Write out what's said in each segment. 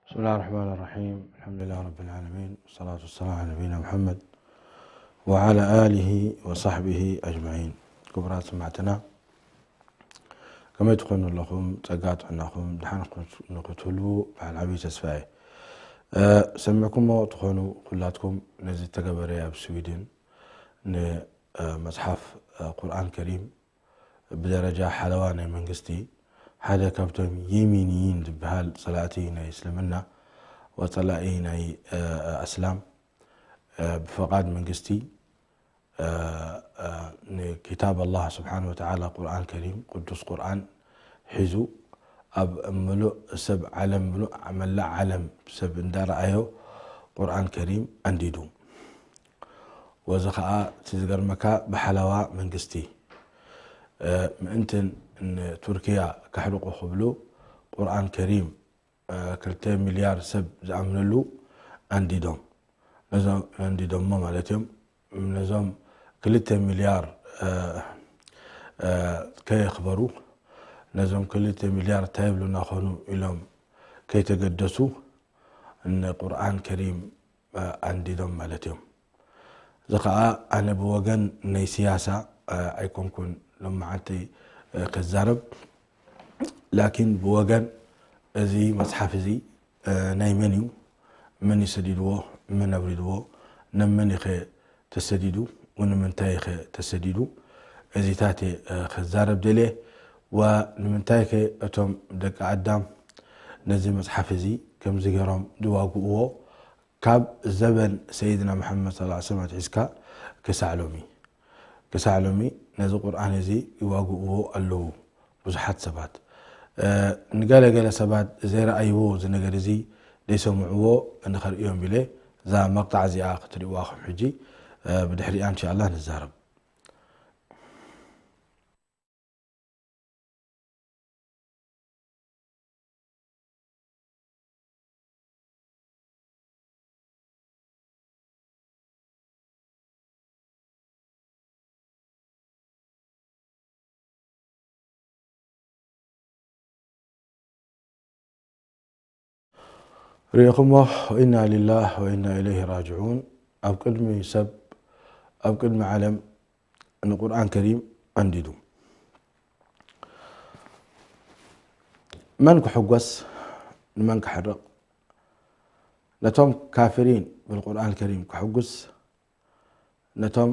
بسم الله الرحمن الرحيم. الحمد لله رب العالمين. والصلاة والسلام على نبينا محمد وعلى آله وصحبه أجمعين. ክቡራት ሰማዕትና፣ ከመይ ትኾኑ ኣለኹም? ጸጋ ጥዕናኹም፣ ደሓን ንክትህልዉ በዓል ዓብዪ ተስፋ እየ። እ፣ ሰሚዕኩሞ ትኾኑ ኩላትኩም ነዚ ተገበረ ኣብ ስዊድን ን፣ እ፣ መጽሓፍ፣ እ፣ ቁርኣን ከሪም ብደረጃ ሓለዋ ናይ መንግስቲ ሓደ ካብቶም የሚንይን ዝበሃል ጸላእቲ ናይ እስልምና ወጸላኢ ናይ፣ እ፣ ኣስላም፣ እ፣ ብፈቓድ መንግስቲ፣ እ፣ እ፣ ንኪታብ ኣላህ ስብሓን ወተዓላ ቁርኣን ከሪም፣ ቅዱስ ቁርኣን ሒዙ ኣብ ምሉእ ሰብ ዓለም፣ ምሉእ መላእ ዓለም ሰብ እንዳረኣዮ ቁርኣን ከሪም ኣንዲዱ። ወዚ ኸኣ እቲ ዝገርመካ ብሓለዋ መንግስቲ፣ እ፣ ምእንትን ንቱርኪያ ከሕርቑ ክብሉ ቁርኣን ከሪም፣ እ፣ ክልተ ሚልያር ሰብ ዝኣምነሉ ኣንዲዶም። ነዞም ኣንዲዶሞ ማለት እዮም። ነዞም ክልተ ሚልያር፣ እ፣ እ፣ ከየኽበሩ፣ ነዞም ክልተ ሚልያር እንታይ ይብሉና ኾኑ ኢሎም ከይተገደሱ ንቁርኣን ከሪም፣ እ፣ ኣንዲዶም ማለት እዮም። እዚ ኸዓ ኣነ ብወገን ናይ ስያሳ፣ እ፣ ኣይኮንኩን ሎመዓልተይ፣ እ፣ ክዛረብ። ላኪን ብወገን እዚ መጽሓፍ እዚ፣ እ፣ ናይ መን እዩ? መን እዩ ሰዲድዎ? መን ኣውሪድዎ? ናብ መን እዩ ኸ ተሰዲዱ? ወንምንታይ እዩ ኸ ተሰዲዱ? እዚታት እየ፣ እ፣ ክዛረብ ደልየ። ወንምንታይ ከ እቶም ደቂ ኣዳም ነዚ መጽሓፍ እዚ ከምዚ ገይሮም ዝዋግእዎ? ካብ ዘበን ሰይድና መሓመድ ሰለላሁ ዐለይሂ ወሰለም ኣትሒዝካ ክሳዕ ሎሚ፣ ክሳዕ ሎሚ ነዚ ቁርኣን እዚ ይዋግእዎ ኣለዉ ብዙሓት ሰባት። እ፣ ንገለ ገለ ሰባት ዘይረኣይዎ እዚ ነገር እዚ ዘይሰምዕዎ ንኸርእዮም ኢለ እዛ መቕጣዕ እዚኣ ክትርእይዋ ከም ሕጂ፣ እ፣ ብድሕሪኣ እንሻኣላህ ንዛረብ። ርኢኹሞ፣ ኢና ሊላህ ወኢና ኢለይሂ ራጅዑን። ኣብ ቅድሚ ሰብ፣ ኣብ ቅድሚ ዓለም ንቁርኣን ከሪም ኣንዲዱ። መን ክሕጎስ፣ ንመን ክሕርቕ? ነቶም ካፊሪን ብልቁርኣን ከሪም ክሕጉስ፣ ነቶም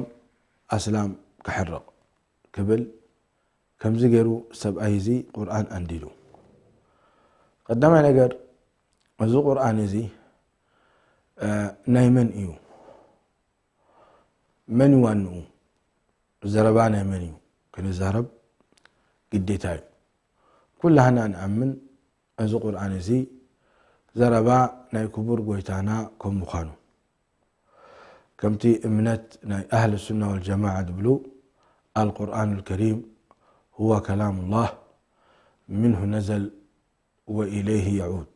ኣስላም ክሕርቕ ክብል፣ ከምዚ ገይሩ ሰብኣይ እዚ ቁርኣን ኣንዲዱ። ቀዳማይ ነገር፣ እዚ ቁርኣን እዚ፣ እ፣ ናይ መን እዩ? መን እዩ ዋንኡ? ዘረባ ናይ መን እዩ? ክንዛረብ ግዴታ እዩ። ኩላህና ንኣምን እዚ ቁርኣን እዚ ዘረባ ናይ ክቡር ጎይታና ከም ምዃኑ። ከምቲ እምነት ናይ ኣህል ሱና ወልጀማዓ ዝብሉ፣ القرآن الكريم هو كلام الله منه نزل وإليه يعود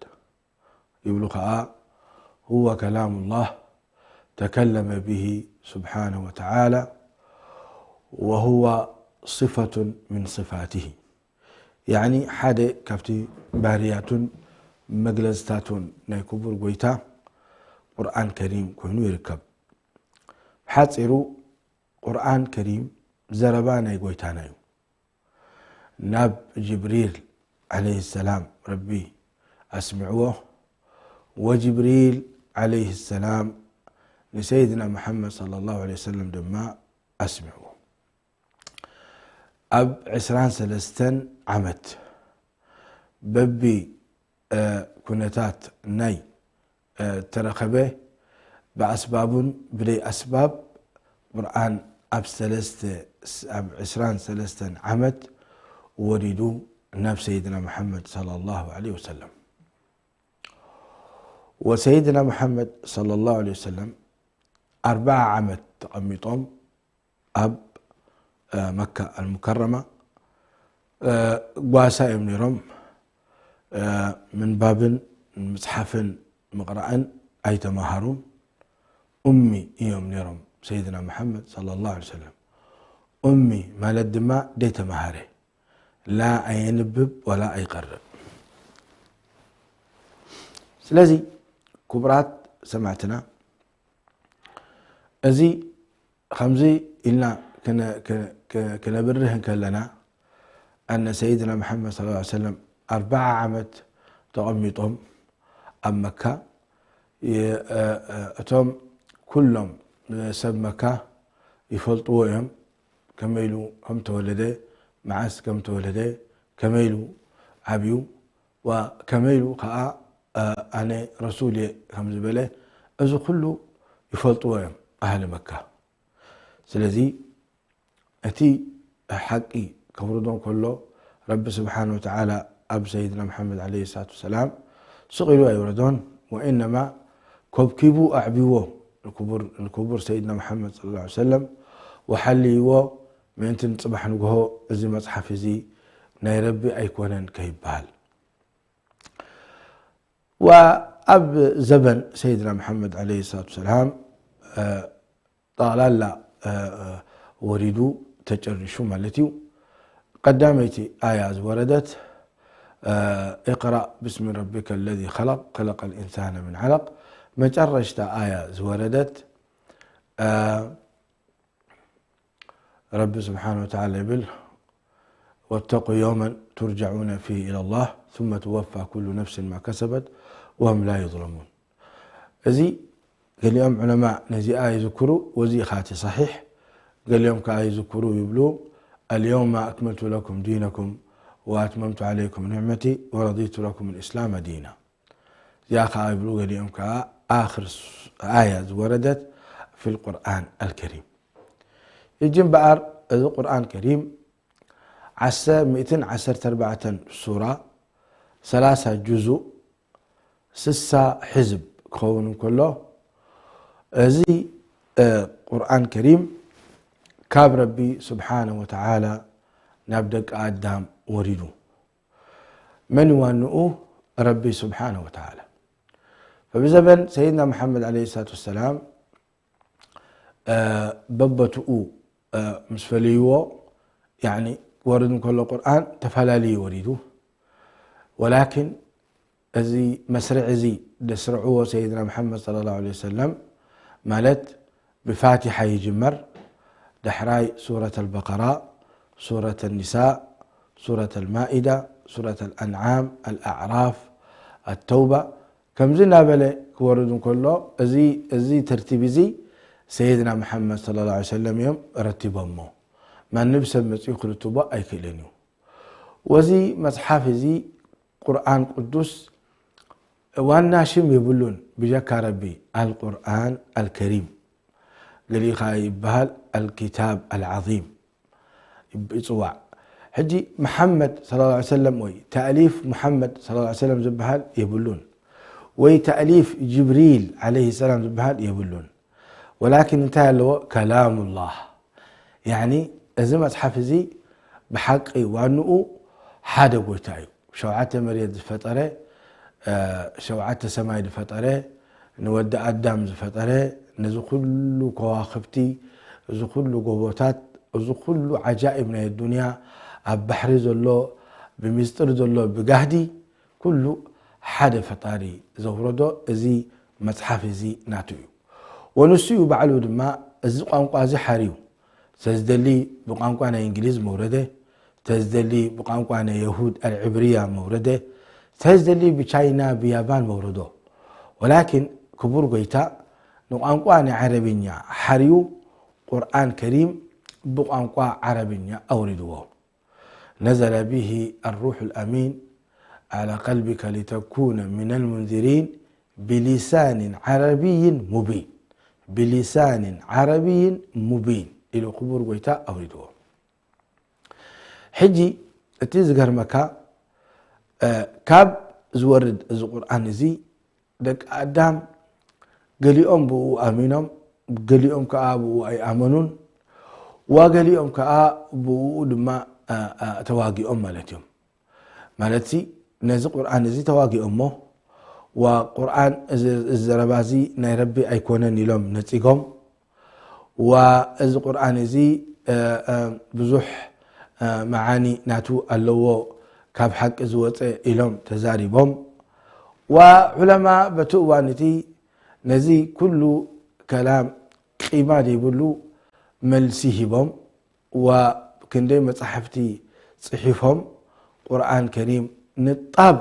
ይብሉ ኸዓ، هو كلام الله تكلم به سبحانه وتعالى وهو صفة من صفاته. ያዕኒ ሓደ ካብቲ ባህርያቱን መግለጽታቱን ናይ ክቡር ጎይታ ቁርኣን ከሪም ኮይኑ ይርከብ። ብሓጺሩ ቁርኣን ከሪም ዘረባ ናይ ጎይታና እዩ። ናብ ጅብሪል ዓለይሂ ሰላም ረቢ ኣስሚዕዎ። ወጅብሪል ዓለይሂ ሰላም ንሰይድና መሓመድ ሰለላሁ ዐለይሂ ወሰለም ድማ ኣስሚዕዎ። ኣብ ዕስራን ሰለስተን ዓመት በቢ፣ እ፣ ኩነታት ናይ፣ እ፣ ተረኸበ፣ ብኣስባቡን ብደይ ኣስባብ ቁርኣን ኣብ ሰለስተ፣ ኣብ ዕስራን ሰለስተን ዓመት ወሪዱ ናብ ሰይድና መሓመድ ሰለላሁ ዐለይሂ ወሰለም። ወሰይድና መሓመድ ሰለላሁ ዐለይሂ ወሰለም ኣርብዓ ዓመት ተቐሚጦም ኣብ፣ እ፣ መካ ኣልሙከረማ፣ እ፣ ጓሳ እዮም ነይሮም። እ፣ ምንባብን ምጽሓፍን ምቕራእን ኣይተማሃሩን። ኡሚ እዮም ነይሮም ሰይድና መሓመድ ሰለላሁ ዐለይሂ ወሰለም። ኡሚ ማለት ድማ ዘይተማሃረ፣ ላ ኣየንብብ ወላ ኣይቐርእ። ስለዚ ክቡራት ሰማዕትና፣ እዚ ከምዚ ኢልና ክነ- ክነ- ክነ- ክነብርህ እንከለና፣ ኣነ ሰይድና መሓመድ ሰለላሁ ዐለይሂ ወሰለም ኣርብዓ ዓመት ተቐሚጦም ኣብ መካ፣ የ- እ- እ- እቶም ኩሎም ሰብ መካ ይፈልጥዎ እዮም። ከመይ ኢሉ ከም ተወለደ፣ መዓስ ከም ተወለደ፣ ከመይ ኢሉ ዓብዩ፣ ወከመይ ኢሉ ከዓ ኣነ ረሱል እየ ከም ዝበለ፣ እዚ ኩሉ ይፈልጥዎ እዮም ኣህሊ መካ። ስለዚ እቲ ሓቂ ከውርዶ እንከሎ፣ ረቢ ስብሓን ወተዓላ ኣብ ሰይድና መሓመድ ዓለይሂ ሰላቱ ወሰላም ስቕ ኢሉ ኣይውረዶን። ወኢነማ ኮብኪቡ ኣዕብዎ ንክቡር- ንክቡር ሰይድና መሓመድ ሰለላሁ ዐለይሂ ወሰለም ወሓልይዎ፣ ምእንቲ ንፅባሕ ንግሆ እዚ መፅሓፍ እዚ ናይ ረቢ ኣይኮነን ከይበሃል። ወኣብ ዘበን ሰይድና መሓመድ ዓለይሂ ሰላቱ ወሰላም ጠቕላላ ወሪዱ ተጨሪሹ ማለት እዩ። ቀዳመይቲ ኣያ ዝወረደት እቅራእ ብስሚ ረቢከ ለዚ ኸለቅ ኸለቀል ኢንሳነ ምን ዓለቅ፣ መጨረሽታ ኣያ ዝወረደት ረቢ ስብሓን ወተዓላ ይብል፣ ወተቁ የውመን ቱርጃዑነ ፊህ ኢለላህ ثم ትወፋ ኩሉ ነፍሲን ማ ከሰበት ወሁም ላ ዩዝለሙን። እዚ ገሊኦም ዑለማ ነዚኣ ይዝክሩ፣ ወዚ ኢኻ እቲ ሰሒሕ፣ ገሊኦም ከዓ ይዝክሩ ይብሉ፣ ኣልየውመ ኣክመልቱ ለኩም ዲነኩም ወኣትመምቱ ዓለይኩም ኒዕመቲ ወረዲቱ ለኩም ልእስላመ ዲና። እዚኣ ከዓ ይብሉ ገሊኦም ከዓ ኣኽር ኣያ ዝወረደት ፊ ልቁርኣን ኣልከሪም። ሕጂ እምበኣር እዚ ቁርኣን ከሪም ዓሰ- ሚእትን ዓሰርተ ኣርባዕተን ሱራ፣ ሰላሳ ጁዙእ፣ ስሳ ሕዝብ ክኸውን እንከሎ፣ እዚ ቁርኣን ከሪም ካብ ረቢ ስብሓነ ወተዓላ ናብ ደቂ ኣዳም ወሪዱ። መን ዋንኡ? ረቢ ስብሓነ ወተዓላ። ፈብዘበን ሰይድና መሓመድ ዓለይሂ ሰላቱ ወሰላም በቦትኡ ምስ ፈለይዎ፣ ያኒ ክወርድ እንከሎ ቁርኣን ተፈላለዩ ወሪዱ። ወላኪን እዚ መስርዕ እዚ ደስርዕዎ ሰይድና መሓመድ ሰለላሁ ዐለይሂ ወሰለም፣ ማለት ብፋቲሓ ይጅመር፣ ዳሕራይ ሱረት ኣልበቀራ፣ ሱረት ኣኒሳእ፣ ሱረት ኣልማኢዳ፣ ሱረት ኣልኣንዓም፣ ኣልኣዕራፍ፣ ኣተውባ፣ ከምዚ እናበለ ክወርድ እንከሎ፣ እዚ እዚ ተርቲብ እዚ ሰይድና መሓመድ ሰለላሁ ዐለይሂ ወሰለም እዮም ረቲቦሞ። ማንም ሰብ መፂኡ ክርትቦ ኣይክእልን እዩ። ወዚ መፅሓፍ እዚ ቁርኣን ቅዱስ ዋና ሽም የብሉን ብጀካ ረቢ፣ ኣልቁርኣን ኣልከሪም። ገሊኡ ከዓ ይበሃል ኣልኪታብ ኣልዓዚም ይብ- ይፅዋዕ። ሕጂ መሓመድ ሰለላሁ ዐለይሂ ወሰለም ወይ ተእሊፍ መሓመድ ሰለላሁ ዐለይሂ ወሰለም ዝበሃል የብሉን፣ ወይ ተእሊፍ ጅብሪል ዓለይሂ ሰላም ዝበሃል የብሉን። ወላኪን እንታይ ኣለዎ? ከላሙላህ። ያኒ እዚ መፅሓፍ እዚ ብሓቂ ዋንኡ ሓደ ጎይታ እዩ። ሸውዓተ መሬት ዝፈጠረ፣ ሸውዓተ ሰማይ ዝፈጠረ፣ ንወዲ ኣዳም ዝፈጠረ፣ ነዚ ኩሉ ከዋኽብቲ፣ እዚ ኩሉ ጎቦታት፣ እዚ ኩሉ ዓጃኢብ ናይ ኣዱንያ፣ ኣብ ባሕሪ ዘሎ፣ ብምስጢር ዘሎ፣ ብጋህዲ፣ ኩሉ ሓደ ፈጣሪ ዘውረዶ እዚ መጽሓፍ እዚ ናቱ እዩ። ወንሱ እዩ ባዕሉ ድማ እዚ ቋንቋ እዚ ሓርዩ፣ ተዝደሊ ብቋንቋ ናይ እንግሊዝ መውረደ፣ ተዝደሊ ብቋንቋ ናይ የሁድ ኣልዕብርያ መውረደ፣ ተዝደሊ ብቻይና ብያባን መውረዶ። ወላኪን ክቡር ጎይታ ንቋንቋ ናይ ዓረብኛ ሓርዩ ቁርኣን ከሪም ብቋንቋ ዓረብኛ ኣውሪድዎ። ነዘለ ቢሂ ኣሩሑ ልኣሚን ዓላ ቀልቢከ ሊተኩነ ሚነል ሙንዚሪን ብሊሳኒን ዓረብይን ሙቢን። ብሊሳኒን ዓረብይን ሙቢን ኢሉ ክቡር ጎይታ ኣውሪድዎ። ሕጂ እቲ ዝገርመካ፣ እ፣ ካብ ዝወርድ እዚ ቁርኣን እዚ ደቂ ኣዳም ገሊኦም ብኡ ኣሚኖም፣ ገሊኦም ከኣ ብኡ ኣይኣመኑን፣ ወገሊኦም ከኣ ብኡ ድማ፣ እ፣ እ፣ ተዋጊኦም ማለት እዮም። ማለትሲ ነዚ ቁርኣን እዚ ተዋጊኦሞ፣ ወቁርኣን እዚ፣ እዚ ዘረባ እዚ ናይ ረቢ ኣይኮነን ኢሎም ነጺጎም፣ ወእዚ ቁርኣን እዚ፣ እ፣ እ፣ ብዙሕ፣ እ፣ መዓኒ ናቱ ኣለዎ፣ ካብ ሓቂ ዝወጸ ኢሎም ተዛሪቦም። وዑለማ በቲ እዋን እቲ ነዚ ኩሉ ከላም ቂማ ዘይብሉ መልሲ ሂቦም፣ ወክንደይ መጻሕፍቲ ጽሒፎም፣ ቁርኣን ከሪም ንጣብ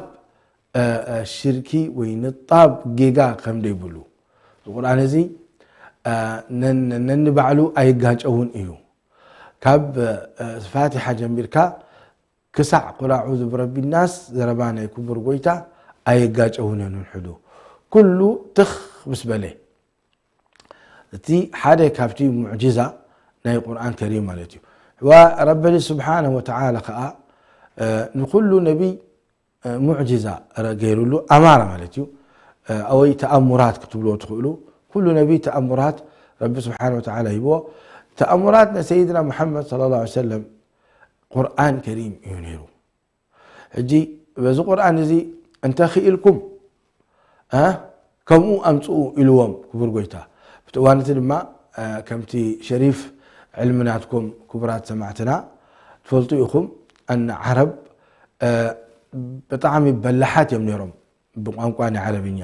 ሽርኪ ወይ ንጣብ ጌጋ ከም ዘይብሉ፣ እዚ ቁርኣን እዚ ነንባዕሉ ኣይጋጨውን እዩ። ካብ ፋቲሓ ጀሚርካ ክሳዕ ቁል ኣዑዙ ብረቢ ናስ ዘረባ ናይ ክቡር ጎይታ ኣይጋጨውን እዩ። ንውሕዱ ኩሉ ትኽ ምስ በለ፣ እቲ ሓደ ካብቲ ሙዕጅዛ ናይ ቁርኣን ከሪም ማለት እዩ። ወረቢ ስብሓነሁ ወተዓላ ከዓ ንኩሉ ነቢይ ሙዕጅዛ ገይሩሉ ኣማራ ማለት እዩ። ኣወይ ተኣሙራት ክትብልዎ ትኽእሉ። ኩሉ ነቢይ ተኣሙራት ረቢ ስብሓነሁ ወተዓላ ሂብዎ። ተኣሙራት ንሰይድና ሙሓመድ ሰለላሁ ዐለይሂ ወሰለም ቁርኣን ከሪም እዩ ነይሩ። ሕጂ በዚ ቁርኣን እዚ እንተኽኢልኩም ከምኡ ኣምፅኡ ኢልዎም ክቡር ጎይታ። ብቲ እዋን እቲ ድማ ከምቲ ሸሪፍ ዕልሚ ናትኩም ክቡራት ሰማዕትና ትፈልጡ ኢኹም። ኣነ ዓረብ ብጣዕሚ በላሓት እዮም ነይሮም ብቋንቋ ናይ ዓረብኛ።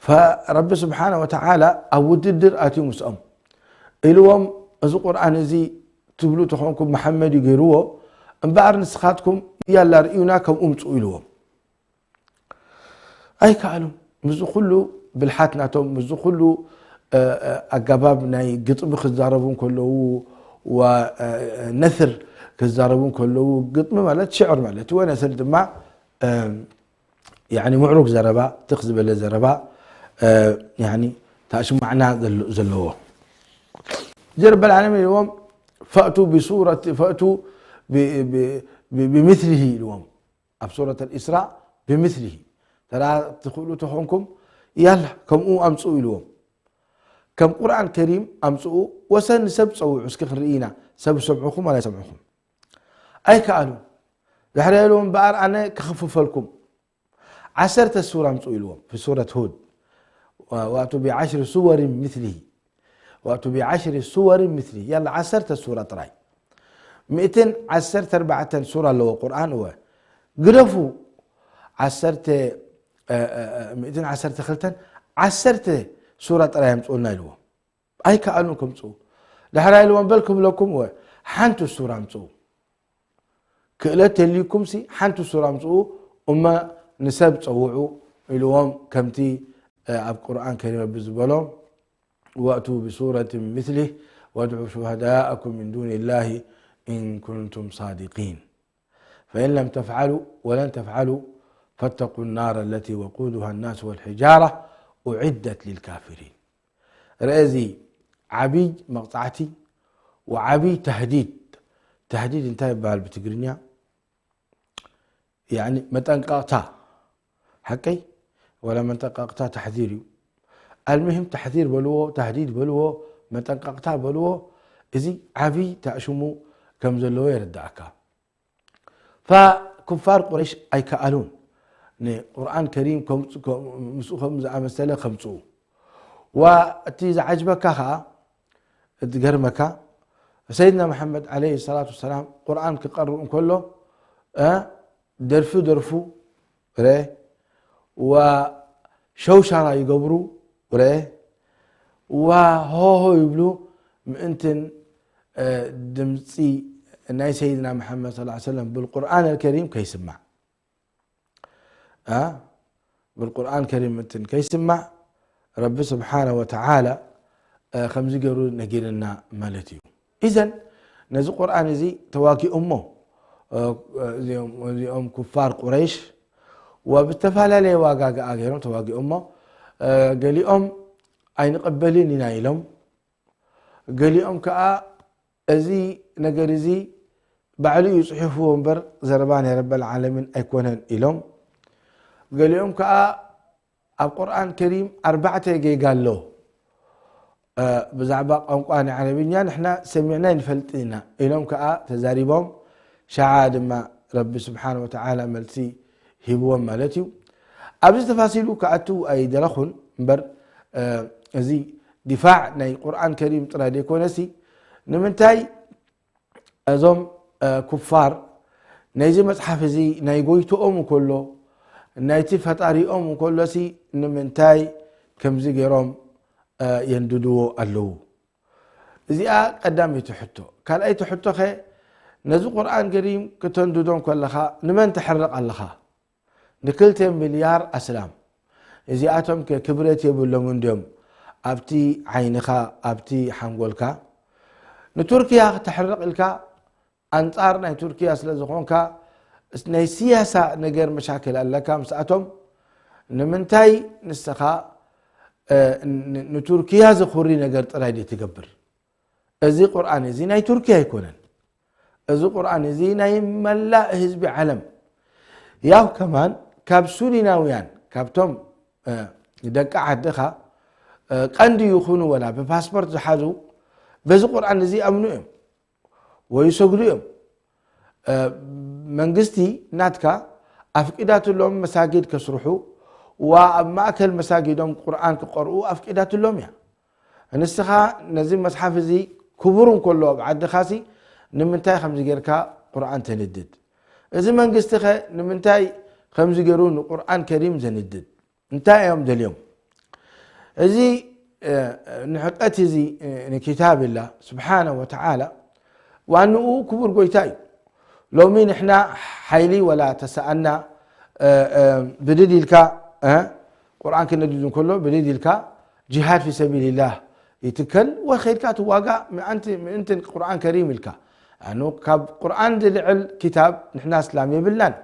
ፈረቢ ስብሓነ ወተዓላ ኣብ ውድድር ኣትዩ ምስኦም ኢልዎም፣ እዚ ቁርኣን እዚ ትብሉ ተኾንኩም መሓመድ እዩ ገይርዎ፣ እምበኣር ንስኻትኩም ያላ ርእዩና ከምኡ ምፅኡ ኢልዎም። ኣይከኣሉን። ምስዚ ኩሉ ብልሓት ናቶም፣ ምስዚ ኩሉ ኣጋባብ ናይ ግጥሚ ክዛረቡ እንከለዉ፣ ነስር ክዛረቡ እንከለዉ፣ ግጥሚ ማለት ሽዕር ማለት ወ ነስር ድማ ያኒ ምዕሩግ ዘረባ፣ ትኽ ዝበለ ዘረባ ያኒ ታሽማዕና ዘለዎ። እዚ ረበል ዓለሚን ኢልዎም ፈእቱ ብሱረት ፈእቱ ብምስሊሂ ኢልዎም ኣብ ሱረት ኣልኢስራ ብምስሊሂ ተራ ትኽእሉ ተኾንኩም ያላ ከምኡ ኣምፅኡ ኢልዎም። ከም ቁርኣን ከሪም ኣምፅኡ ወሰን ሰብ ፀውዑ እስኪ ክንርኢ ኢና ሰብ ዝሰምዑኹም ዋላ ኣይሰምዑኹም። ኣይከኣሉን። ድሕሪ ኢልዎም እምበኣር ኣነ ክኽፍፈልኩም ዓሰርተ ሱራ ኣምፅኡ ኢልዎም። ፊ ሱረት ሁድ ወእቱ ብዓሽሪ ሱወር ምስሊሂ ወእቱ ብዓሽሪ ሱወር ምስሊሂ ያላ ዓሰርተ ሱራ ጥራይ። ሚእትን ዓሰርተ ኣርባዕተን ሱራ ኣለዎ ቁርኣን እወ ግደፉ ዓሰርተ ሚእትን ዓሰርተ ክልተን ዓሰርተ ሱራ ጥራይ ኣምፅኡልና ኢልዎም። ኣይከኣሉን ከምፅኡ። ዳሕራይ ኢልዎም በል ክብለኩም እወ ሓንቲ ሱራ ኣምፅኡ። ክእለት ተልዩኩም ሲ ሓንቲ ሱራ ኣምፅኡ እመ ንሰብ ፀውዑ ኢልዎም ከምቲ ኣብ ቁርኣን ከሪም ረቢ ዝበሎም ወእቱ ብሱረት ምስሊህ ወድዑ ሹሃዳእኩም ምን ዱን ላህ ኢን ኩንቱም ሳዲቂን ፈኢን ለም ተፍዓሉ ወለን ተፍዓሉ ፈተቁ ናር ለቲ ወቁዱሃ ናስ ወልሕጃራ ኡዒደት ልልካፊሪን። ርአ እዚ ዓብይ መቕፃዕቲ ወዓብይ ተህዲድ። ተህዲድ እንታይ ይበሃል ብትግርኛ? ያኒ መጠንቀቕታ ሓቀይ ወላ መጠንቀቕታ ተሕዚር እዩ። ኣልምህም ተሕዚር በልዎ፣ ተህዲድ በልዎ፣ መጠንቀቕታ በልዎ። እዚ ዓብይ ታእሽሙ ከም ዘለዎ የረዳእካ። ፈኩፋር ቁረይሽ ኣይከኣሉን ንቁርኣን ከሪም ምስኡ ከም ዝኣመሰለ ከምፅኡ። ወእቲ ዝዓጅበካ ከዓ እትገርመካ ሰይድና መሓመድ ዓለይሂ ሰላቱ ወሰላም ቁርኣን ክቀርእ እንከሎ ደርፊ ደርፉ ረ ወሸውሻራ ይገብሩ ረ ወሆሆ ይብሉ ምእንትን ድምፂ ናይ ሰይድና መሓመድ ስ ሰለም ብልቁርኣን ኣልከሪም ከይስማዕ ብልቁርኣን ከሪም ምእንትን ከይስማዕ ረቢ ስብሓነ ወተዓላ ከምዚ ገይሩ ነጊርና ማለት እዩ። ኢዘን ነዚ ቁርኣን እዚ ተዋጊኦሞ እዚኦም ኩፋር ቁረይሽ ወብተፈላለየ ዋጋ ገኣ ገይሮም ተዋጊኦሞ ገሊኦም ኣይንቕበልን ኢና ኢሎም ገሊኦም ከዓ እዚ ነገር እዚ ባዕሉ እዩ ፅሒፍዎ እምበር ዘረባ ናይ ረበል ዓለሚን ኣይኮነን ኢሎም። ገሊኦም ከዓ ኣብ ቁርኣን ከሪም ኣርባዕተ ጌጋ ኣሎ ብዛዕባ ቋንቋ ናይ ዓረብኛ ንሕና ሰሚዕና ይንፈልጥ ኢና ኢሎም ከዓ ተዛሪቦም። ሸዓ ድማ ረቢ ስብሓን ወተዓላ መልሲ ሂብዎም ማለት እዩ። ኣብዚ ተፋሲሉ ክኣቱ ኣይደለኹን እምበር እዚ ዲፋዕ ናይ ቁርኣን ከሪም ጥራይ ዘይኮነሲ ንምንታይ እዞም ኩፋር ናይዚ መፅሓፍ እዚ ናይ ጎይትኦም እንከሎ ናይቲ ፈጣሪኦም እንከሎሲ ንምንታይ ከምዚ ገይሮም የንድድዎ ኣለዉ? እዚኣ ቀዳመይቲ ሕቶ። ካልኣይቲ ሕቶኸ፣ ነዚ ቁርኣን ከሪም ክተንድዶ እንከለኻ ንመን ተሕርቕ ኣለኻ? ንክልተ ሚልያር ኣስላም። እዚኣቶም ከ ክብረት የብሎምን ድዮም ኣብቲ ዓይንኻ፣ ኣብቲ ሓንጎልካ? ንቱርክያ ክተሕርቕ ኢልካ ኣንጻር ናይ ቱርክያ ስለ ዝኾንካ፣ ናይ ስያሳ ነገር መሻክል ኣለካ ምስኣቶም። ንምንታይ ንስኻ ንቱርክያ ዘኹሪ ነገር ጥራይ ድዩ ትገብር? እዚ ቁርኣን እዚ ናይ ቱርክያ ኣይኮነን። እዚ ቁርኣን እዚ ናይ መላእ ህዝቢ ዓለም፣ ያው ከማን ካብ ሱዲናውያን፣ ካብቶም ደቂ ዓድኻ ቀንዲ ይኹኑ ወላ ብፓስፖርት ዝሓዙ፣ በዚ ቁርኣን እዚ ይኣምኑ እዮም ወይ ይሰግዱ እዮም። መንግስቲ ናትካ ኣፍቂዳትሎም መሳጊድ ከስርሑ፣ ዋ ኣብ ማእከል መሳጊዶም ቁርኣን ክቐርኡ ኣፍቂዳትሎም እያ። ንስኻ ነዚ መጽሓፍ እዚ ክቡር እንከሎ ኣብ ዓድኻሲ ንምንታይ ከምዚ ጌርካ ቁርኣን ተንድድ? እዚ መንግስቲኸ ንምንታይ ከምዚ ገይሩ ንቁርኣን ከሪም ዘንድድ? እንታይ እዮም ደልዮም? እዚ ንዕቀት እዚ ንኪታብ ኢላ ስብሓነ ወተዓላ ዋንኡ ክቡር ጎይታ እዩ። ሎሚ ንሕና ሓይሊ ወላ ተሰኣና ብድድ ኢልካ ቁርኣን ክነድድ እንከሎ ብድድ ኢልካ ጂሃድ ፊ ሰቢልላህ ይትከል ወኸይድካ ትዋጋእ ምእንቲ ምእንትን ቁርኣን ከሪም ኢልካ። ኣኑ ካብ ቁርኣን ዝልዕል ኪታብ ንሕና እስላም የብልናን።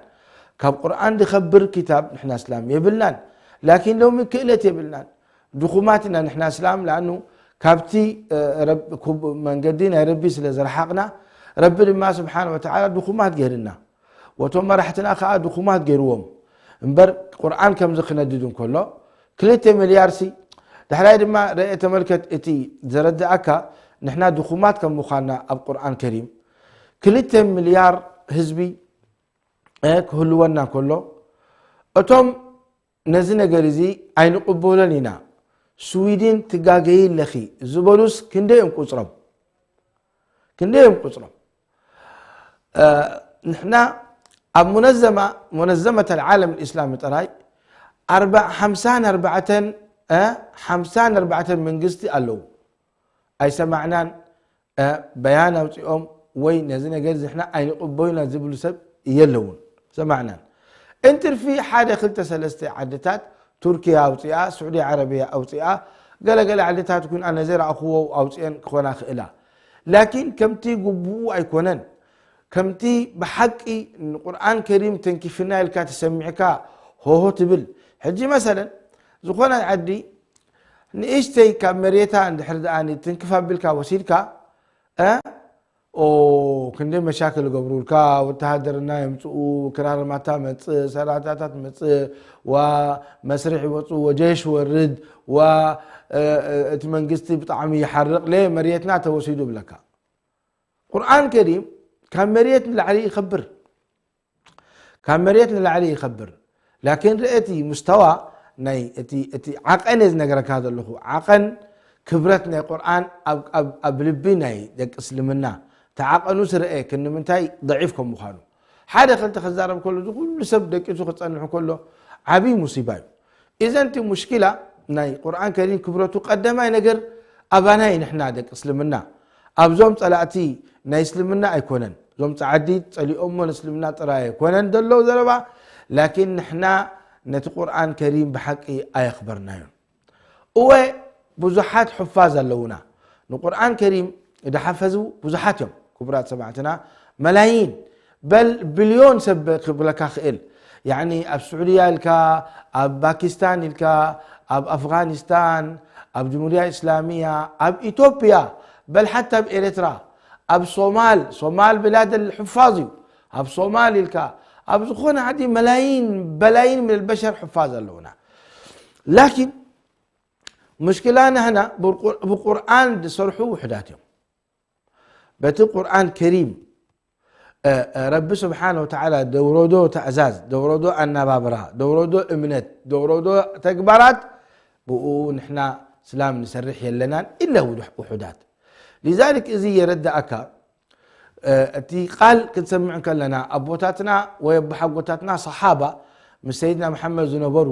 ካብ ቁርኣን ዝኸብር ኪታብ ንሕና እስላም የብልናን። ላኪን ሎሚ ክእለት የብልናን። ድኹማት ኢና ንሕና እስላም፣ ለኣኑ ካብቲ መንገዲ ናይ ረቢ ስለ ዝረሓቕና፣ ረቢ ድማ ስብሓን ወተዓላ ድኹማት ገይርና። ወቶም መራሕትና ከኣ ድኹማት ገይርዎም። እምበር ቁርኣን ከምዚ ክነድድ እንከሎ፣ ክልተ ሚልያርሲ፣ ዳሕራይ ድማ ረኤ ተመልከት፣ እቲ ዘረድኣካ ንሕና ድኹማት ከም ምዃንና ኣብ ቁርኣን ከሪም፣ ክልተ ሚልያር ህዝቢ ክህልወና እንከሎ፣ እቶም ነዚ ነገር እዚ ኣይንቕበሎን ኢና፣ ስዊድን ትጋገዪ ኣለኺ ዝበሉስ ክንደይ እዮም ቁጽሮም? ክንደይ እዮም ቁጽሮም? ንሕና ኣብ ሙነዘማ፣ ሙነዘመት ኣልዓለም ልእስላሚ ጥራይ ኣርባ-፣ ሓምሳን ኣርባዕተን፣ ሓምሳን ኣርባዕተን መንግስቲ ኣለዉ። ኣይሰማዕናን፣ በያን ኣውጺኦም ወይ ነዚ ነገር እዚ ንሕና ኣይንቕበሉና ዝብሉ ሰብ የለውን። ሰማዕናን። እንትርፊ ሓደ ክልተ ሰለስተ ዓድታት፣ ቱርኪያ ኣውጺኣ፣ ስዑዲ ዓረብያ ኣውጺኣ፣ ገለገለ ዓድታት ኩን ኣነ ዘይረኣኽዎ ኣውጺአን ክኾና ክእላ። ላኪን ከምቲ ግቡኡ ኣይኮነን። ከምቲ ብሓቂ ንቁርኣን ከሪም ተንኪፍና ኢልካ ተሰሚዕካ ሆሆ ትብል። ሕጂ መሰለን ዝኾነ ዓዲ ንእሽተይ ካብ መሬታ እንድሕር ደኣ ትንክፍ ኣቢልካ ወሲድካ፣ እ፣ ኦ፣ ክንደይ መሻክል ይገብሩልካ፣ ወተሃደርና የምጽኡ፣ ክራር ማታ መጽእ፣ ሰራታታት መጽእ፣ ዋ መስርሕ ይወጽኡ፣ ወጀሽ ወርድ፣ ዋ፣ እ፣ እ፣ እቲ መንግስቲ ብጣዕሚ ይሓርቕ፣ ለ መሬትና ተወሲዱ ብለካ። ቁርኣን ከሪም ካብ መሬት ንላዕሊ ይኸብር። ካብ መሬት ንላዕሊ ይኸብር። ላኪን ርአ እቲ ሙስተዋ ናይ እቲ፣ እቲ ዓቐን እየ ዝነገረካ ዘለኹ። ዓቐን ክብረት ናይ ቁርኣን ኣብ፣ ኣብ፣ ኣብ ልቢ ናይ ደቂ እስልምና። እቲ ዓቐኑ ስርአ ክንምንታይ ደዒፍ ከም ምዃኑ። ሓደ ክልተ ክዛረብ ከሎ፣ እዚ ኩሉ ሰብ ደቂሱ ክጸንሑ ከሎ፣ ዓብዪ ሙሲባ እዩ። ኢዘን እቲ ሙሽኪላ ናይ ቁርኣን ከሪም ክብረቱ ቀዳማይ ነገር ኣባና እዩ፣ ንሕና ደቂ እስልምና። ኣብዞም ጸላእቲ ናይ እስልምና ኣይኮነን። እዞም ጸዓዲ ጸሊኦሞ ንእስልምና ጥራይ ኣይኮነን ዘሎ ዘረባ፣ ላኪን ንሕና ነቲ ቁርኣን ከሪም ብሓቂ ኣየኽበርናዮን። እወ፣ ብዙሓት ሑፋዝ ኣለዉና። ንቁርኣን ከሪም ዝሓፈዙ ብዙሓት እዮም፣ ክቡራት ሰማዕትና፣ መላይን፣ በል ቢልዮን ሰብ ክብለካ ክእል። ያዕኒ፣ ኣብ ስዑድያ ኢልካ፣ ኣብ ፓኪስታን ኢልካ፣ ኣብ ኣፍጋኒስታን፣ ኣብ ጅምሁርያ እስላሚያ፣ ኣብ ኢትዮጵያ፣ በል ሓታ ኣብ ኤርትራ፣ ኣብ ሶማል፣ ሶማል ብላድ ሑፋዝ እዩ። ኣብ ሶማል ኢልካ፣ ኣብ ዝኾነ ዓዲ መላይን፣ በላይን ምን በሸር ሑፋዝ ኣለዉና። ላኪን፣ ሙሽኪላ ናህና ብቁር-፣ ብቁርኣን ዝሰርሑ ውሑዳት እዮም። በቲ ቁርኣን ከሪም፣ እ፣ እ፣ ረቢ ስብሓነ ወተዓላ ደውረዶ ትእዛዝ፣ ደውረዶ ኣናባብራ፣ ደውረዶ እምነት፣ ደውረዶ ተግባራት፣ ብኡ ንሕና እስላም ንሰርሕ የለናን ኢለ ውዱሕ-፣ ውሑዳት። ሊዛሊክ እዚ የረድኣካ፣ እ፣ እቲ ቃል ክንሰምዕ እንከለና፣ ኣቦታትና ወይ ኣቦሓጎታትና ሰሓባ ምስ ሰይድና መሓመድ ዝነበሩ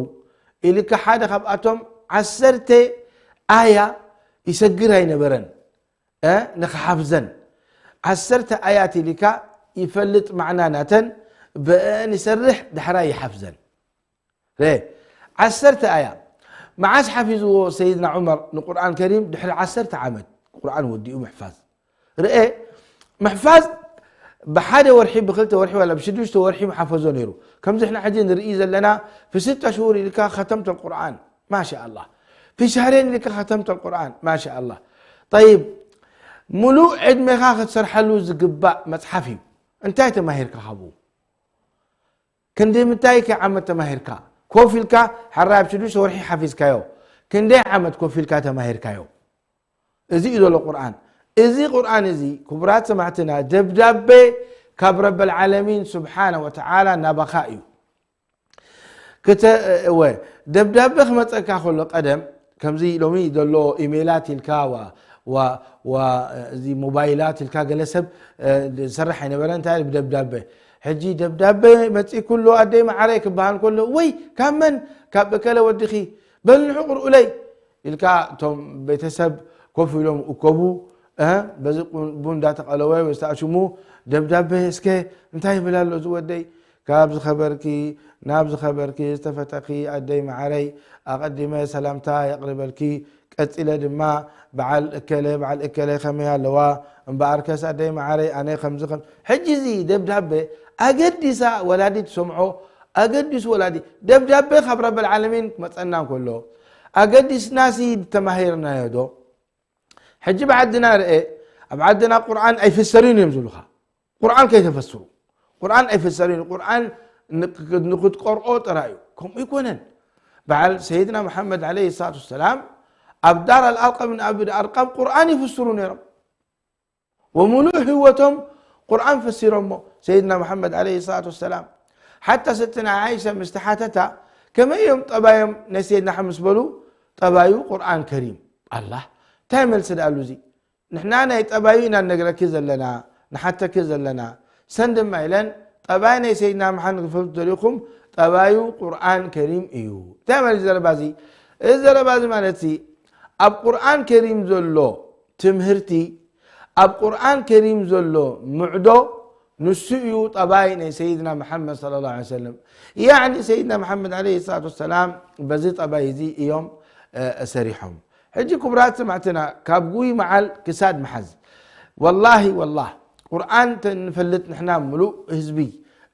ኢልካ ሓደ ካብኣቶም ዓሰርተ ኣያ ይሰግር ኣይነበረን። እ፣ ንኽሓፍዘን ዓሰርተ ኣያት ኢልካ ይፈልጥ ማዕና ናተን፣ ብእን ይሰርሕ፣ ዳሕራይ ይሓፍዘን። ረ፣ ዓሰርተ ኣያ። መዓስ ሓፊዝዎ ሰይድና ዑመር ንቁርኣን ከሪም? ድሕሪ ዓሰርተ ዓመት ቁርኣን ወዲኡ ምሕፋዝ። ርኤ፣ ምሕፋዝ ብሓደ ወርሒ፣ ብክልተ ወርሒ፣ ዋላ ብሽዱሽተ ወርሒ ምሓፈዞ ነይሩ። ከምዚ ሕና ሕጂ ንርኢ ዘለና፣ في ست شهور ኢልካ ختمت القرآن، ما شاء الله. في شهرين ኢልካ ختمت القرآن، ما شاء الله. طيب، ሙሉእ ዕድሜኻ ክትሰርሓሉ ዝግባእ መጽሓፍ እዩ። እንታይ ተማሂርካ ካብኡ? ክንዲ ምንታይ ከ ዓመት ተማሂርካ? ኮፍ ኢልካ፣ ሕራይ ኣብ ሽዱሽተ ወርሒ ሓፊዝካዮ። ክንደይ ዓመት ኮፍ ኢልካ ተማሂርካዮ? እዚ እዩ ዘሎ ቁርኣን። እዚ ቁርኣን እዚ፣ ክቡራት ሰማዕትና፣ ደብዳቤ ካብ ረበል ዓለሚን ስብሓነ ወተዓላ ናባኻ እዩ። ክተ-፣ እወ፣ ደብዳቤ ክመጸካ ከሎ ቀደም፣ ከምዚ ሎሚ ዘሎ ኢሜላት ኢልካ፣ ዋ-፣ ዋ-፣ ዋ-፣ እዚ ሞባይላት ኢልካ ገለ ሰብ፣ እ፣ ዝሰርሕ ኣይነበረ፣ እንታይ ብደብዳቤ። ሕጂ ደብዳቤ መጺእኩ ኣሎ፣ ኣደይ መዓረይ ክበሃል ከሎ፣ ወይ ካብ መን? ካብ እከለ ወድኺ፣ በል ንዑ ቅርኡለይ ኢልካ እቶም ቤተሰብ ኮፍ ኢሎም እከቡ፣ እ፣ በዚ ቁ-፣ ቡን እንዳተቐለወ ወይ ዝተኣሽሙ፣ ደብዳቤ እስከ እንታይ ይብል ኣሎ እዚ ወደይ? ካብ ዝኸበርኪ ናብ ዝኸበርኪ ዝተፈተኺ ኣደይ መዓረይ፣ ኣቐዲመ ሰላምታ የቕርበልኪ። ቀጺለ ድማ በዓል እከለ፣ በዓል እከለ ከመይ ኣለዋ? እምበኣርከስ ኣደይ መዓረይ ኣነ ከምዚ ከም-፣ ሕጂ እዚ ደብዳቤ ኣገዲሳ ወላዲ ትሰምዖ፣ ኣገዲሱ ወላዲ ደብዳቤ ካብ ረበል ዓለሚን ክመጸና እንከሎ ኣገዲስናሲ ተማሂርናዮ ዶ? ሕጂ ብዓድና ርኤ፣ ኣብ ዓድና ቁርኣን ኣይፍሰርን እዮም ዝብሉኻ። ቁርኣን ከይተፈስሩ፣ ቁርኣን ኣይፍሰርን እዩ፣ ቁርኣን ንክ-፣ ንክትቀርኦ ጥራይ እዩ። ከምኡ ኣይኮነን። በዓል ሰይድና መሓመድ ዓለይሂ ሰላቱ ወሰላም ኣብ ዳር ኣልኣርቀም ንኣቢ ኣርቀም ቁርኣን ይፍስሩ ነይሮም። ወሙሉእ ህይወቶም ቁርኣን ፈሲሮሞ ሰይድና መሓመድ ዓለይሂ ሰላቱ ወሰላም። ሓታ ሰትና ዓይሻ ምስ ተሓተታ ከመይ እዮም ጠባዮም ናይ ሰይድና ሓ-፣ ምስ በሉ፣ ጠባዩ ቁርኣን ከሪም። ኣላህ፣ እንታይ መልሲ ደኣሉ እዚ? ንሕና ናይ ጠባዩ ኢና ንነግረኪ ዘለና፣ ንሓተኪ ዘለና። ሰን ድማ ኢለን፣ ጠባይ ናይ ሰይድና መሓመድ ክፈልጡ ደሊኹም፣ ጠባዩ ቁርኣን ከሪም እዩ። እንታይ ማለት እዩ ዘረባ እዚ? እዚ ዘረባ እዚ ማለት እዚ፣ ኣብ ቁርኣን ከሪም ዘሎ ትምህርቲ፣ ኣብ ቁርኣን ከሪም ዘሎ ምዕዶ፣ ንሱ እዩ ጠባይ ናይ ሰይድና መሓመድ ሰለላሁ ዐለይሂ ወሰለም። ያዕኒ ሰይድና መሓመድ ዐለይሂ ሰላቱ ወሰላም በዚ ጠባይ እዚ እዮም፣ እ፣ ሰሪሖም። ሕጂ ክቡራት ሰማዕትና፣ ካብ ጉይ መዓል ክሳድ መሓዝ። ወላሂ፣ ወላሂ፣ ቁርኣን ተንፈልጥ ንሕና ምሉእ ህዝቢ፣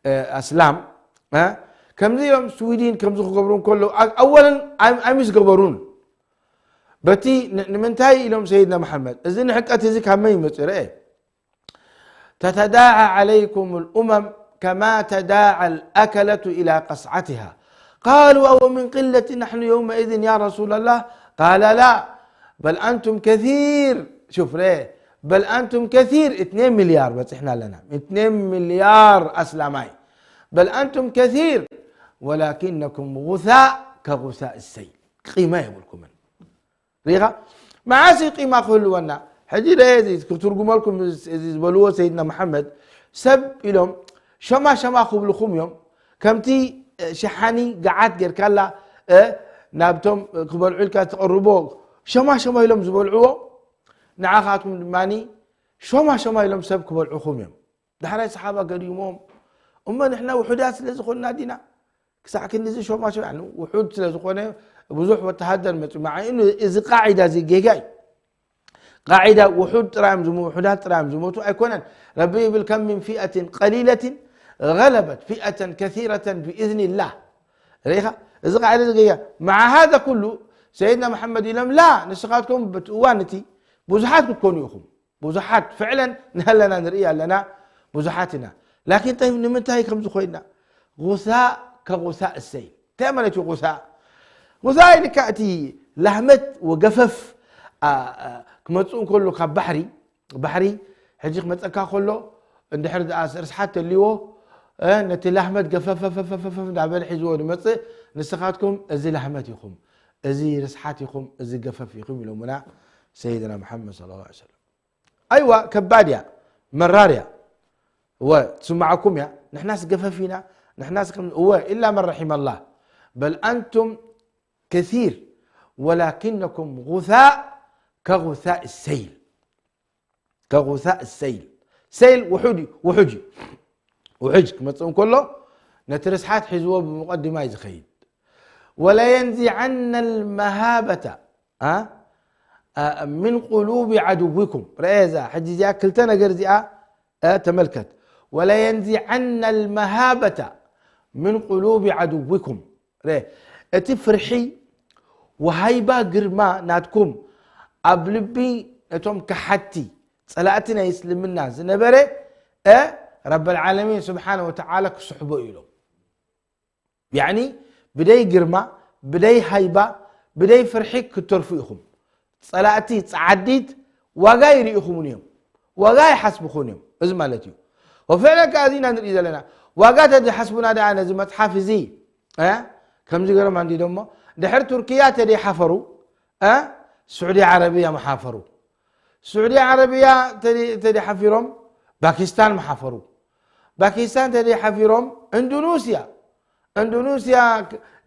እ፣ ኣስላም፣ እ፣ ከምዚ እዮም ስዊድን ከምዚ ክገብሩ እንከለዉ፣ ኣ-፣ ኣወለን ኣይ-፣ ኣይምስ ገበሩን። በቲ ን-፣ ንምንታይ ኢሎም ሰይድና መሓመድ፣ እዚ ንሕቀት እዚ ካብ መን ይመጽእ? ርአ። تتداعى عليكم الأمم كما تداعى الأكلة إلى قصعتها. قالوا: أو من قلة نحن يومئذ يا رسول الله؟ قال: لا، بل أنتم كثير. شوف ليه؟ بل أنتم كثير، اثنين مليار بس إحنا لنا، اثنين مليار أسلامي. بل أنتم كثير، ولكنكم غثاء كغثاء السيل. قيمة يقولكم. ሪኢኻ? መዓስ እዩ ቂማ ክህልወና? ሕጂ ደየ እዚ ክትርጉመልኩም፣ እዚ ዝበልዎ ሰይድና መሓመድ፣ ሰብ ኢሎም ሸማ ሸማ ክብልኹም እዮም። ከምቲ፣ እ፣ ሸሓኒ ገዓት ጌርካላ፣ እ፣ ናብቶም ክበልዑ ኢልካ ትቐርቦ፣ ሸማ ሸማ ኢሎም ዝበልዕዎ፣ ንዓኻትኩም ድማኒ ሸማ ሸማ ኢሎም ሰብ ክበልዑኹም እዮም። ዳሕራይ ሰሓባ ገዲሞም፣ እሞ ንሕና ውሑዳት ስለ ዝኾንና ዲና? ክሳዕ ክንድዚ ሸማ ሸማ፣ ያኒ ውሑድ ስለ ዝኾነ ብዙሕ ወተሃደር መፂኡ። መዓ ኢኑ እዚ ቃዒዳ እዚ ጌጋ እዩ። ቃዒዳ ውሑድ ጥራይ እዮም ዝሞ-፣ ውሑዳት ጥራይ እዮም ዝሞቱ ኣይኮነን። ረቢ ይብል፣ ከም ምን ፊአትን ቀሊለትን ገለበት ፊአተን ከሲረተን ብኢዝኒላህ። ርኢኻ? እዚ ቃዒዳ እዚ ጌጋ። መዓ ሃዛ ኩሉ ሰይድና መሓመድ ኢሎም፣ ላ፣ ንስኻትኩም በቲ እዋን እቲ ብዙሓት ክትኮኑ ኢኹም። ብዙሓት ፍዕለን ንሀለና ንርኢ ኣለና፣ ብዙሓት ኢና። ላኪን ጠይብ ንምንታይ ከምዚ ኮይና? ጉሳእ ከጉሳእ እሰይ። እንታይ ማለት እዩ ጉሳእ? ጉሳእ ኢልካ እቲ ላህመት ወገፈፍ፣ አ፣ አ፣ ክመጽእ እንከሎ ካብ ባሕሪ፣ ባሕሪ ሕጂ ክመጸካ ከሎ እንድሕር ደኣ ርስሓት ተልይዎ፣ እ፣ ነቲ ላህመት ገፈፈፈፈፈፍ እንዳበለ ሒዝዎ ዝመጽእ፣ ንስኻትኩም እዚ ላህመት ኢኹም፣ እዚ ርስሓት ኢኹም፣ እዚ ገፈፍ ኢኹም ኢሎምና ሰይድና መሓመድ ሰለላሁ ዐለይሂ ወሰለም። ኣይዋ፣ ከባድ እያ፣ መራር እያ። እወ፣ ትስማዓኩም እያ። ንሕናስ ገፈፍ ኢና፣ ንሕናስ ከም እወ ኢላ መን ረሒመ ኣላህ በል ኣንቱም ከሲር ወላኪነኩም ጉሳእ ከጉሳእ ሰይል ከጉሳእ ሰይል ሰይል ውሑድ እዩ ውሑጅ እዩ ውሕጅ ክመፅእ እንከሎ ነቲ ርስሓት ሒዝዎ ብሙቀድማ እዩ ዝኸይድ ወለየንዚዐነ ልመሃበተ ምን ቁሉቢ ዓድውኩም ረአ እዛ ሕጂ እዚኣ ክልተ ነገር እዚኣ ተመልከት ወለየንዚዐነ ልመሃበተ ምን ቁሉቢ ዓድውኩም እቲ ፍርሒ ወሃይባ ግርማ ናትኩም ኣብ ልቢ ነቶም ከሓቲ ጸላእቲ ናይ እስልምና ዝነበረ ረብ ዓለሚን ስብሓነ ወተዓላ ክስሕቦ ኢሎም ያኒ ብደይ ግርማ ብደይ ሃይባ ብደይ ፍርሒ ክትተርፉ ኢኹም ጸላእቲ ጸዓዲት ዋጋ ይርኢኹምን እዮም ዋጋ ይሓስብኹን እዮም እዚ ማለት እዩ ወፍዕለን ከዓ እዚና ንርኢ ዘለና ዋጋ ተዝሓስቡና ደኣ ነዚ መፅሓፍ እዚ ከምዚ ገረማ እንዲ ደሞ ድሕር ቱርክያ ተደይሓፈሩ ስዑዲ ዓረብያ መሓፈሩ ስዑዲ ዓረብያ ተደይሓፊሮም ፓኪስታን መሓፈሩ ፓኪስታን ተደይሓፊሮም እንዱኑስያ እንዱኑስያ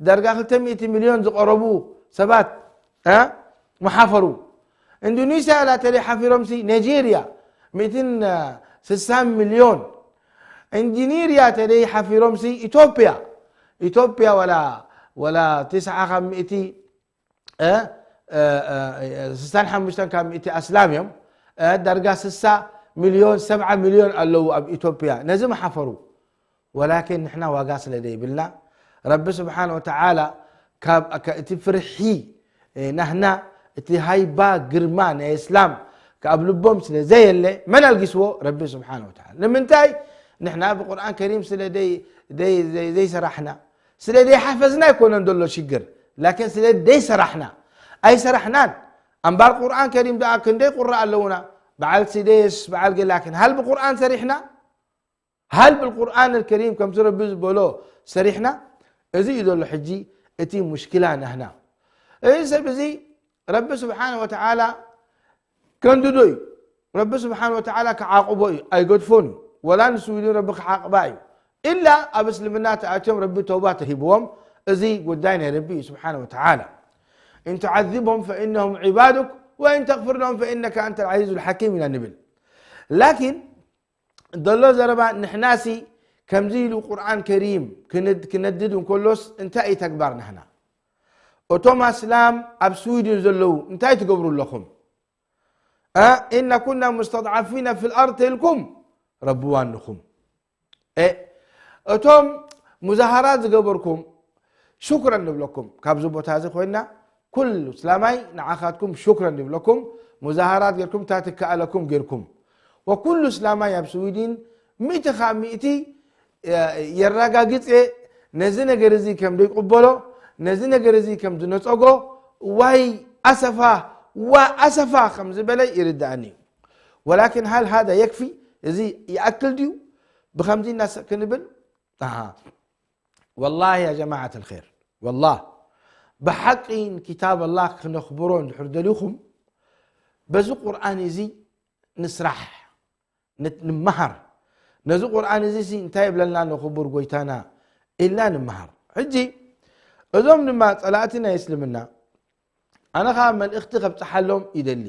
ዳርጋ ክልተ ሚእቲ ሚልዮን ዝቐረቡ ሰባት መሓፈሩ እንዱኒስያ ላ ተደይ ሓፊሮምሲ ኔጀርያ ሚእትን ስሳን ሚልዮን እንጂኒርያ ተደይ ሓፊሮምሲ ኢትዮጵያ ኢትዮጵያ ወላ ወላ ትስዓ ካብ ሚእቲ ስሳን ሓሙሽተን ካብ ሚእቲ ኣስላም እዮም ዳርጋ ስሳ ሚልዮን ሰብዓ ሚልዮን ኣለዉ ኣብ ኢትዮጵያ ነዚ መሓፈሩ ወላኪን ንሕና ዋጋ ስለ ዘይብልና ረቢ ስብሓን ወተዓላ ካብ እቲ ፍርሒ ናህና እቲ ሃይባ ግርማ ናይ እስላም ካብ ልቦም ስለ ዘየለ መን ኣልጊስዎ ረቢ ስብሓን ወተዓላ ንምንታይ ንሕና ብቁርኣን ከሪም ስለ ዘይሰራሕና ስለ ዘይሓፈዝና ኣይኮነን ዘሎ ሽግር ላኪን ስለ ዘይሰራሕና ኣይሰራሕናን ኣምባር ቁርኣን ከሪም ደኣ ክንደይ ቁራ ኣለውና በዓል ሲደስ በዓል ገላኪን ሃል ብቁርኣን ሰሪሕና ሃል ብልቁርኣን ልከሪም ከምቲ ረቢ ዝበሎ ሰሪሕና እዚ እዩ ዘሎ ሕጂ እቲ ሙሽኪላ ናህና እዚ ሰብ እዚ ረቢ ስብሓን ወተዓላ ከንድዶ እዩ ረቢ ስብሓን ወተዓላ ክዓቕቦ እዩ ኣይገድፎን እዩ ወላ ንስዊድን ረቢ ክዓቕባ እዩ ኢላ ኣብ እስልምና ተኣትዮም ረቢ ተውባ ተሂብዎም እዚ ጉዳይ ናይ ረቢ እዩ ስብሓን ወተዓላ إن تعذبهم فإنهم عبادك وإن تغفر لهم فإنك أنت العزيز الحكيم ኢና ንብል ላኪን ዘሎ ዘረባ ንሕናሲ ከምዚ ኢሉ ቁርኣን ከሪም ክነድድ እንከሎስ እንታይ እዩ ተግባር ናህና እቶም ኣስላም ኣብ ስዊድን ዘለዉ እንታይ ትገብሩ ኣለኹም إن كنا مستضعفين في الأرض ኢልኩም ረብዋንኹም እቶም ሙዛሃራት ዝገበርኩም ሹክረን ንብለኩም ካብዚ ቦታ እዚ ኮይና ኩሉ እስላማይ ንዓኻትኩም ሹክረን ንብለኩም ሙዛሃራት ጌርኩም እታ ትከኣለኩም ጌርኩም ወኩሉ እስላማይ ኣብ ስዊድን ሚእቲ ካብ ሚእቲ የረጋግፅ ነዚ ነገር እዚ ከም ዘይቅበሎ ነዚ ነገር እዚ ከም ዝነፀጎ ዋይ ኣሰፋ ዋ ኣሰፋ ከም ዝበለ ይርድኣኒ እዩ ወላኪን ሃል ሃዳ የክፊ እዚ ይኣክል ድዩ ብከምዚ እናስቕ ክንብል ወላሂ ያ ጀማዓት ልር ወላ ብሓቂ ንኪታብ ኣላ ክነኽብሮ እንድሕር ደሊኹም በዚ ቁርኣን እዚ ንስራሕ ንምሃር ነዚ ቁርኣን እዚ እንታይ ይብለልና ንክቡር ጎይታና ኢልና ንምሃር ሕጂ እዞም ድማ ፀላእቲ ናይ እስልምና ኣነ ከዓ መልእኽቲ ከብፅሓሎም ይደሊ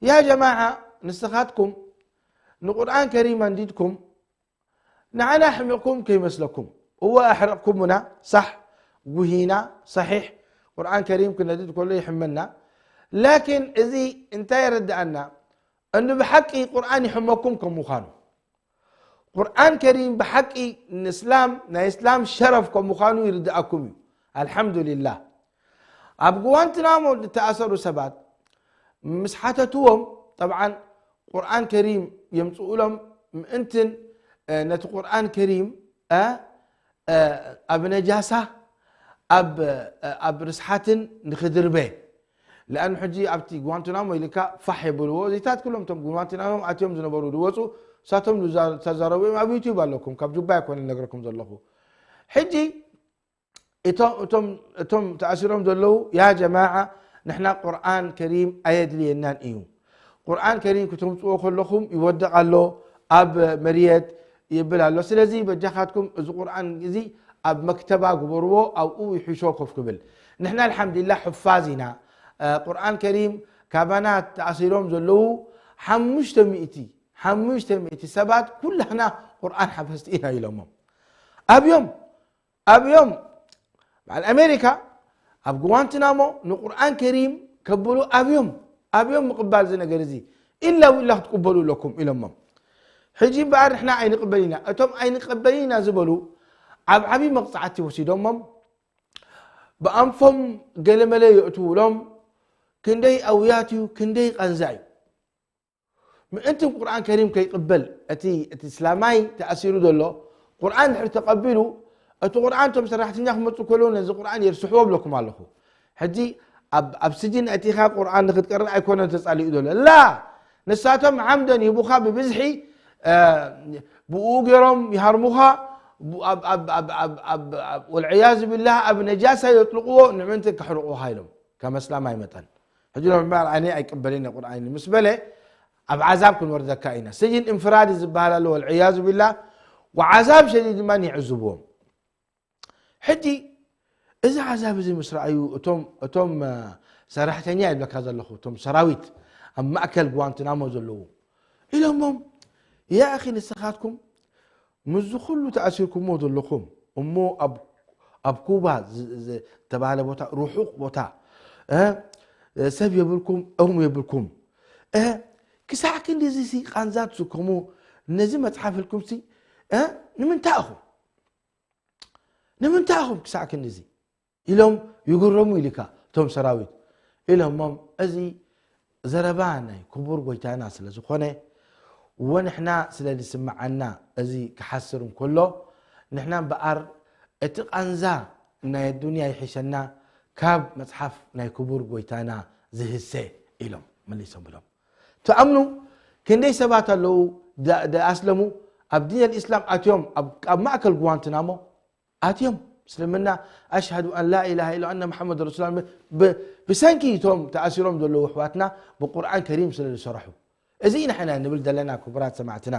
ያ ጀማዓ ንስኻትኩም ንቁርኣን ከሪም ኣንዲድኩም ንዓና ኣሕሚቕኩም ከይመስለኩም እወ ኣሕረቕኩምና ሳሕ ጉሂና ሰሒሕ ቁርኣን ከሪም ክነድድ ከሎ ይሕመና ላኪን እዚ እንታይ የረድኣና እንዲ ብሓቂ ቁርኣን ይሕመኩም ከም ምዃኑ ቁርኣን ከሪም ብሓቂ ንእስላም ናይ እስላም ሸረፍ ከም ምዃኑ ይርድኣኩም እዩ ኣልሓምዱሊላህ ኣብ ጉዋንትናሞ ዝተኣሰሩ ሰባት ምስ ሓተትዎም ጠብዓን ቁርኣን ከሪም የምፅኡሎም ምእንትን ነቲ ቁርኣን ከሪም ኣብ ነጃሳ ኣብ ርስሓትን ንክድርበ لأن ሕጂ ኣብቲ ጉዋንትናሞ ኢልካ ፋሕ የብልዎ እዚታት ኩሎም ቶም ጉዋንትናሞ ኣትዮም ዝነበሩ ዝወፁ ሳቶም ተዛረቡ እዮም ኣብ ዩቲዩብ ኣለኩም ካብ ጁባ ኣይኮነ ነግረኩም ዘለኹ ሕጂ እቶም ተኣሲሮም ዘለዉ ያ ጀማዓ ንሕና ቁርኣን ከሪም ኣየድልየናን እዩ ቁርኣን ከሪም ክተምፅዎ ከለኹም ይወድቕ ኣሎ ኣብ መርየት ይብል ኣሎ። ስለዚ በጃኻትኩም እዚ ቁርኣን እዚ ኣብ መክተባ ግበርዎ፣ ኣብኡ ይሕሾ ኮፍ ክብል። ንሕና ኣልሓምዱሊላህ ሕፋዝ ኢና። እ፣ ቁርኣን ከሪም ካባና ተኣሲሮም ዘለዉ ሓሙሽተ ሚእቲ፣ ሓሙሽተ ሚእቲ ሰባት ኩላህና ቁርኣን ሓፈዝቲ ኢና ኢሎሞም። ኣብዮም ኣብዮም በዓል ኣሜሪካ ኣብ ጉዋንትናሞ ንቁርኣን ከሪም ከብሉ ኣብዮም ኣብዮም ምቕባል እዚ ነገር እዚ ኢላ ውላ ክትቅበሉ ኣለኩም ኢሎሞም። ሕጂ እምበኣር ንሕና ኣይንቕበል ኢና። እቶም ኣይንቐበል ኢና ዝበሉ ኣብ ዓብዪ መቕፃዕቲ ወሲዶሞም ብኣንፎም ገለመለ የእትውሎም። ክንደይ ኣውያት እዩ፣ ክንደይ ቃንዛ እዩ። ምእንቲ ቁርኣን ከሪም ከይቅበል እቲ እቲ እስላማይ ተኣሲሩ ዘሎ ቁርኣን ድሕር ተቐቢሉ እቲ ቁርኣን እቶም ሰራሕተኛ ክመፁ ከለዉ ነዚ ቁርኣን የርስሕዎ ብለኩም ኣለኹ። ሕጂ ኣብ ኣብ ስጅን ኣቲኻ ቁርኣን ንክትቀርእ ኣይኮነን ተፃሊኡ ዘሎ ላ ንሳቶም ዓምደን ይቡኻ ብብዝሒ። እ፣ ብኡ ገይሮም ይሃርሙኻ። ብ- ኣብ- ኣብ- ኣብ- ኣብ- ኣብ- ኣብ- ወልዕያዝ ብላህ ኣብ ነጃሳ የጥልቕዎ ንምእንቲ ከሕርቑኻ ኢሎም ከም እስላማይ መጠን። ሕጂ ሎም እምበኣር ኣነ ኣይቅበልን እየ ቁርኣን ምስ በለ ኣብ ዓዛብ ክንወርደካ ኢና። ስጅን እንፍራዲ ዝበሃል ኣሎ ወልዕያዝ ብላህ ወዓዛብ ሸዲድ ድማ ይዕዝብዎም። ሕጂ እዚ ዓዛብ እዚ ምስ ረኣዩ እቶም እቶም እ፣ ሰራሕተኛ ይብለካ ዘለኹ እቶም ሰራዊት ኣብ ማእከል ጓንትናሞ ዘለዉ ኢሎሞም ያ ኣኺ ንስኻትኩም ምስዚ ኩሉ ተኣሲርኩሞ ዘለኹም እሞ ኣብ ኣብ ኩባ ዝ- ዝ- ዝተባህለ ቦታ ርሑቕ ቦታ እ፣ ሰብ የብልኩም እኹም የብልኩም እ፣ ክሳዕ ክንዲ እዚ ቃንዛ ትስከሙ ነዚ መፅሓፍ ኢልኩም ሲ እ፣ ንምንታይ ኢኹም ንምንታይ ኢኹም ክሳዕ ክንድዚ ኢሎም ይግረሙ ኢልካ እቶም ሰራዊት ኢሎሞም እዚ ዘረባ ናይ ክቡር ጎይታና ስለ ዝኾነ ወንሕና ስለ ዝስምዓና እዚ ክሓስር እንከሎ ንሕና እምበኣር እቲ ቃንዛ ናይ ኣዱንያ ይሕሸና ካብ መፅሓፍ ናይ ክቡር ጎይታና ዝህሰ ኢሎም መሊሶም ብሎም ትኣምኑ ክንደይ ሰባት ኣለዉ ዳ- ዳ- ኣስለሙ ኣብ ዲን ኣልእስላም ኣትዮም ኣብ ኣብ ማእከል ጉዋንትናሞ ኣትዮም እስልምና ኣሽሃዱ ኣን ላ ኢላሃ ኢላ ኣነ መሓመድ ረሱላ ብ- ብሰንኪ እቶም ተኣሲሮም ዘለዉ ኣሕዋትና ብቁርኣን ከሪም ስለ ዝሰረሑ እዚ ኢና ሕና ንብል ዘለና ክቡራት ሰማዕትና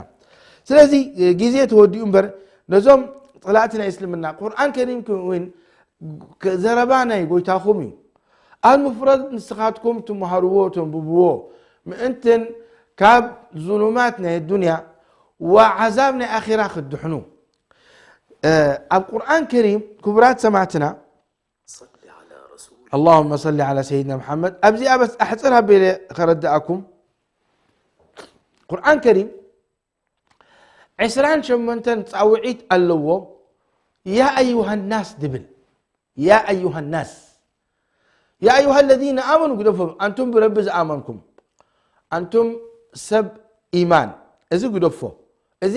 ስለዚ ግዜ ተወዲኡ እምበር ነዞም ፀላእቲ ናይ እስልምና ቁርኣን ከሪም እውን ዘረባ ናይ ጎይታኹም እዩ ኣልሙፍረድ ንስኻትኩም ትመሃርዎ ተንብብዎ ምእንትን ካብ ዙሉማት ናይ ዱንያ ወዓዛብ ናይ ኣኺራ ክትድሕኑ ኣብ ቁርኣን ከሪም ክቡራት ሰማዕትና اللهم صل على سيدنا محمد ኣብዚኣ በስ ኣሕፅር ኣቢለ ከረድኣኩም ቁርኣን ከሪም ዕስራን ሸሞንተን ፃውዒት ኣለዎ ያ ኣዩሃ ናስ ድብል ያ ኣዩሃ ናስ ያ ኣዩሃ ለዚነ ኣመኑ ግደፎም ኣንቱም ብረቢ ዝኣመንኩም ኣንቱም ሰብ ኢማን እዚ ግደፎ እዚ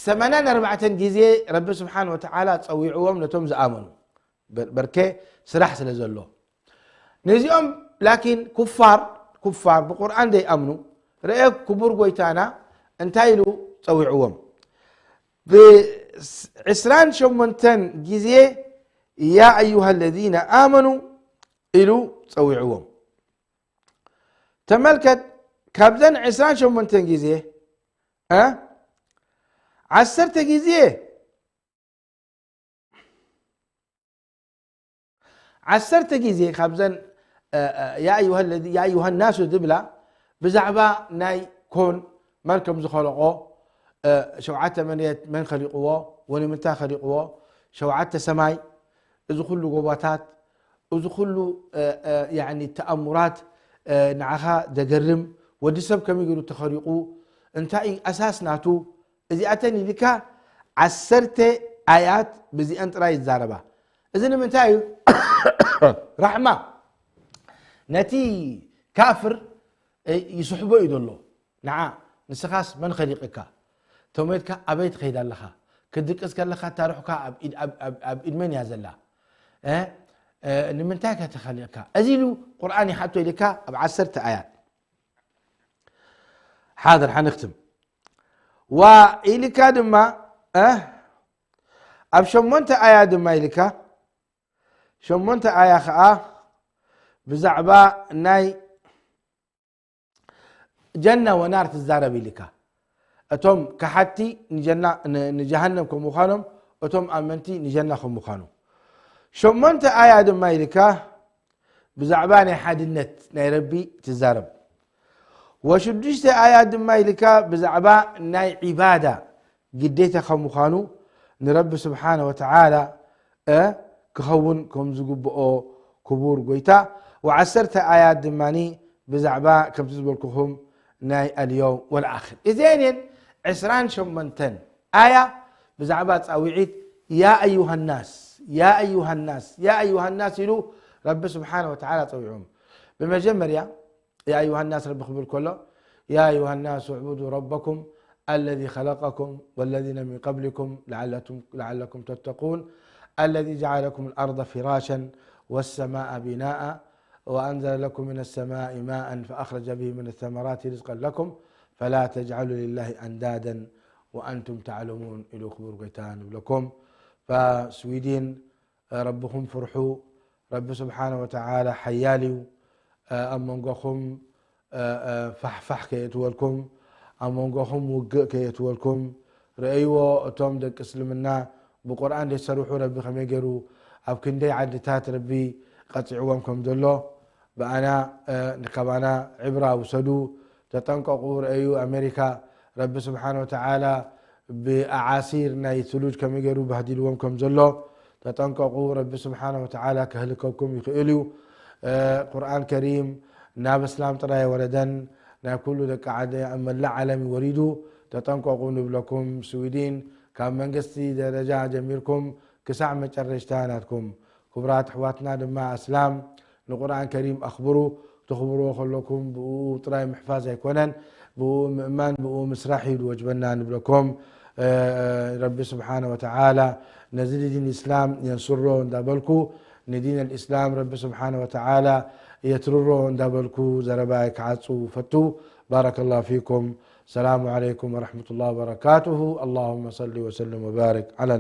ሰማንያን ኣርባዕተን ግዜ ረቢ ስብሓን ወተዓላ ፀዊዕዎም ነቶም ዝኣመኑ በርኬ ስራሕ ስለ ዘሎ ነዚኦም ላኪን ኩፋር ኩፋር ብቁርኣን ዘይኣምኑ ረኤ ክቡር ጎይታና እንታይ ኢሉ ፀዊዕዎም ብዕስራን ሸሞንተን ግዜ ያ ኣዩሃ ለዚነ ኣመኑ ኢሉ ፀዊዕዎም ተመልከት ካብዘን ዕስራን ሸሞንተን ግዜ እ ዓሰርተ ግዜ ዓሰርተ ግዜ ካብዘን ያ ኣዩሃ ናሱ ዝብላ ብዛዕባ ናይ ኮን መን ከም ዝኸለቆ ሸውዓተ መሬት መን ከሊቕዎ ወንምንታይ ከሊቕዎ ሸውዓተ ሰማይ እዚ ኩሉ ጎባታት እዚ ኩሉ ተኣሙራት ንዓኻ ዘገርም ወዲ ሰብ ከመይ ገይሩ ተኸሊቑ እንታይ እዩ ኣሳስ ናቱ እዚኣተን ኢልካ ዓሰርተ ኣያት ብዚአን ጥራይ ይዛረባ እዚ ንምንታይ እዩ ራሕማ ነቲ ካፍር ይስሕቦ እዩ ዘሎ ንዓ ንስኻስ መን ኸሊቕካ ተሞትካ ኣበይ ትኸይድ ኣለኻ ክድቅስ ከለኻ ታርሕካ ኣብ ኢድ መን እያ ዘላ ንምንታይ ከ ተኸሊቕካ እዚ ኢሉ ቁርኣን ይሓቶ ኢልካ ኣብ ዓሰርተ ኣያት ሓደር ሓንክትም ዋ ኢልካ ድማ ኣብ ሸሞንተ ኣያ ድማ ኢልካ ሸሞንተ ኣያ ኸዓ ብዛዕባ ናይ ጀና ወናር ትዛረብ ኢልካ እቶም ከሓድቲ ንጀና ንጀሃነም ከም ምዃኖም፣ እቶም ኣመንቲ ንጀና ከም ምዃኑ። ሸሞንተ ኣያ ድማ ኢልካ ብዛዕባ ናይ ሓድነት ናይ ረቢ ትዛረብ። ወሽዱሽተ ኣያ ድማ ኢልካ ብዛዕባ ናይ ዒባዳ ግዴታ ከም ምዃኑ፣ ንረቢ ስብሓነ ወተዓላ ክኸውን ከም ዝግብኦ ክቡር ጎይታ። ወዓሰርተ ኣያት ድማ ብዛዕባ ከምቲ ዝበልኩኹም ናይ ኣልየውም ወልኣኽር። እዘን እየን ዕስራን ሸሞንተን ኣያ ብዛዕባ ጻውዒት ያ ኣዩሃ ናስ፣ ያ ኣዩሃ ናስ፣ ያ ኣዩሃ ናስ ኢሉ ረቢ ስብሓነ ወተዓላ ጸዊዖም። ብመጀመርያ ያ ኣዩሃ ናስ ረቢ ክብል ከሎ ያ ኣዩሃ ናስ እዕቡዱ ረበኩም الذي خلقكم والذين من قبلكم لعلكم تتقون الذي جعل لكم الأرض فراشا والسماء بناء وأنزل لكم من السماء ماء فأخرج به من الثمرات رزقا لكم فلا تجعلوا لله أندادا وأنتم تعلمون ኢሉ ክቡር ጎይታ ንብለኩም። ፈስዊድን ረብኹም ፍርሑ። ረቢ ስብሓነ ወተዓላ ሓያል እዩ። ኣብ መንጎኹም ፋሕፋሕ ከየእትወልኩም፣ ኣብ መንጎኹም ውግእ ከየእትወልኩም። ረእይዎ፣ እቶም ደቂ እስልምና ብቁርኣን ዘይሰርሑ ረቢ ከመይ ገይሩ ኣብ ክንደይ ዓድታት ረቢ ቀፂዕዎም ከም ዘሎ ብኣና፣ ካባና ዕብራ ውሰዱ። ተጠንቀቑ። ረእዩ፣ ኣሜሪካ ረቢ ስብሓነ ወተዓላ ብኣዓሲር ናይ ثلوج ከመይ ገይሩ በህዲልዎም ከም ዘሎ ተጠንቀቑ። ረቢ ስብሓነ ወተዓላ ከህልከኩም ይኽእል እዩ። ቁርኣን ከሪም ናብ እስላም ጥራይ ወረደን፣ ናብ ኩሉ ደቂ ዓደ ኣብ መላእ ዓለም ወሪዱ። ተጠንቀቑ ንብለኩም። ስዊድን ካብ መንግስቲ ደረጃ ጀሚርኩም ክሳዕ መጨረሽታ ናትኩም። ክቡራት ኣሕዋትና ድማ ኣስላም ንቁርኣን ከሪም ኣኽብሩ። ተኽብርዎ ከለኩም ብኡ ጥራይ ምሕፋዝ ኣይኮነን፣ ብኡ ምእማን፣ ብኡ ምስራሕ እዩ ዝወጅበና ንብለኩም። ረቢ ስብሓነ ወተዓላ ነዚ ንዲን እስላም የንስሮ እንዳበልኩ፣ ንዲን ኣልእስላም ረቢ ስብሓነ ወተዓላ የትርሮ እንዳበልኩ ዘረባይ ክዓጹ ፈቱ። ባረከላሁ ፊኩም። ሰላሙ ዓለይኩም ወረሕመቱላሂ ወበረካቱሁ። ኣላሁመ ሰሊ ወሰልም ወባሪክ ዓላ